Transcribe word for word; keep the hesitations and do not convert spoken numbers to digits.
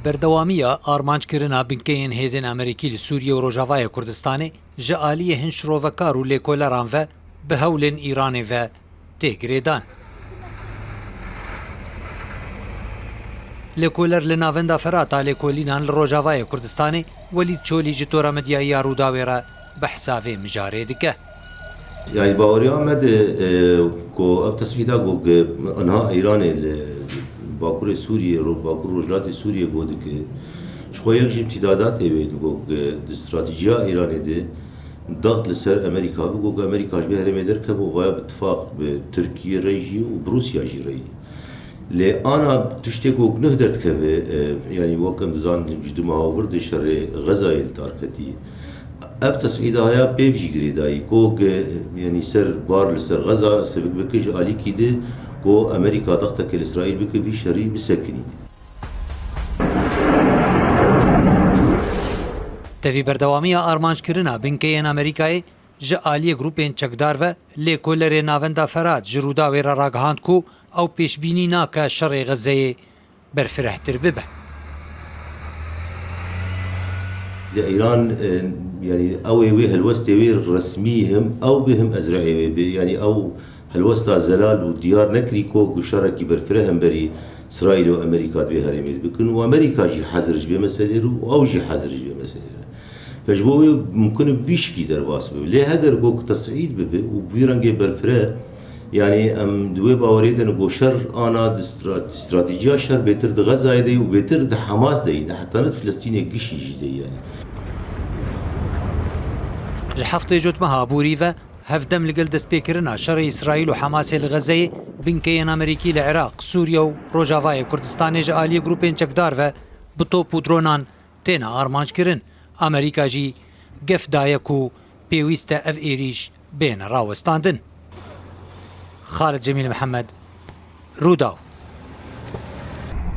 Berdewamiya armanckirina binkeyên hêzên Amerîkî li Sûriye û Rojavayê Kurdistanê ji aliyê hin şirovekar û lêkoleran ve bi hewlên Îranê ve tê girêdan. Lêkoler li Navenda Ferat a lêkolînan li Rojavayê Kurdistanê, Welîd Çolî ji Tora Medyayî ya Rûdawê re behsa vê mijarê dike. Yani baweriya me de, e, ku ev tesîda ku ge-, anha Îranê li Bakurê Sûriyê, ro-, Bakur Rojhilatê Sûriyê ku dike, ji xwe yek ji îmtîdadatê wê digo ku di stratejiya Îranê de daxt li ser Amerîka bigo ku Amerîka ji vê herêmê derkeve û vaya bi tifaq bi Tirkiye re jî û bi Rûsya jî re yî. Lê ana tiştê ku nuh derdikeve, e, yanî wek em dizanin ji du meha û vir de şerê Xezayê li dar ketî. Ev tesîda haya pêv jî girêdayî ku ge-, yanî ser bar li ser Xeza sivik bike ji alîkî de ku Amerîka dexteke li Îsraîl bike vî şerî bisekinî. Tevî berdewamiya armanckirina binkeyên Amerîkayê ji aliyê grûpên çekdar ve lêkolerê Navenda Ferat ji Rûdawê re ragihand ku ew pêşbînî nake şerê Xezeyê berfirehtir bibe. Ya Îran, e, yanî ew ê wê helwestê wê resmî him ew bê him ezre'ê wê bê. Yanî ew helwesta zelal û diyar nekirî ku ku şerekî berfireh hemberî Îsraîl û Amerîka di vê herêmê de bikin û Amerîka jî hezir ji vê meselê re û ew jî hezir ji vê meselê re. Fe ji bo wê mumkin e vî şikî derbas bibe. Lê heger ku tesîd bibe û bi vî rengê berfireh, yanî em di wê bawerê de ne ku şer ana di stra-, stratejiya şer bêtir di Xezayê de yî û bêtir di Hamas de yî, ne heta ne di Filistînê gişî jî de yî yanî. Ji heftê Cotmeha borî ve hevdem li gel destpêkirina şerê Îsraîl û Hamasê li Xezeyê, binkeyên Amerîkî li Iraq, Sûriye û Rojavayê Kurdistanê ji aliyê grûpên çekdar ve bi top û dronan têne armanc kirin. Amerîka jî gef daye ku pêwîst e ev êrîş bêne rawestandin. Xalid Cemîl Mihemed, Rûdaw.